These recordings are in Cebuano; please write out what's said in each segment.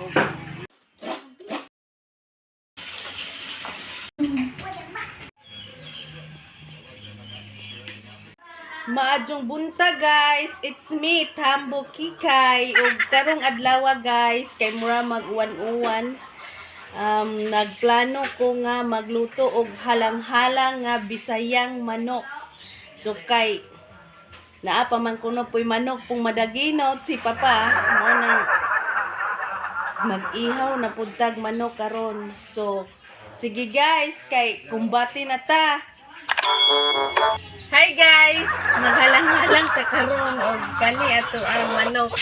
Tambog. Maadjong buntag, guys. It's me, Tambo Kikay. Ug karong adlaw, guys, kay mura mag-uwan-uwan. Nagplano ko nga magluto og halang-halang nga Bisayang manok. So kay naa pa man kuno po'y manok pong madaginot si Papa, mo nang mag-ihaw na pud tag manok karon. So sige guys, kay kumbati na ta. Hi guys! Maghalang-halang ta karon og kani ato ang manok.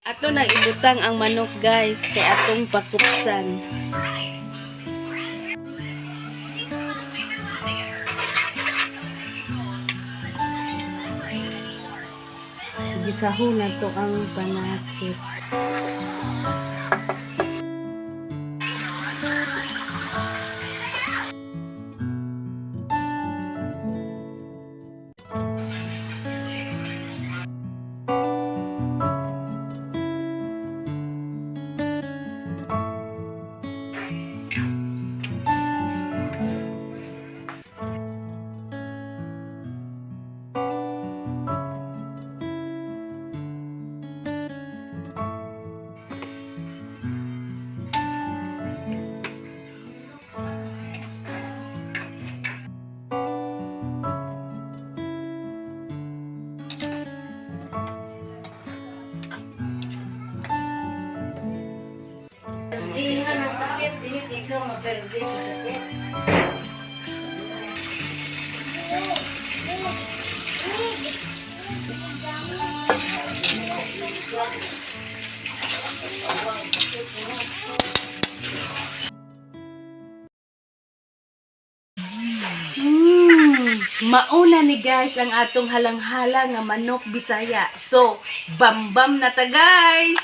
Ato nang ibutang ang manok, guys, kay atong pakupsan. Gisahon na to ang panakit. Ikaw maperde sa sakit. Mauna ni guys ang atong halang-halang nga manok Bisaya. So, bambam na ta, guys.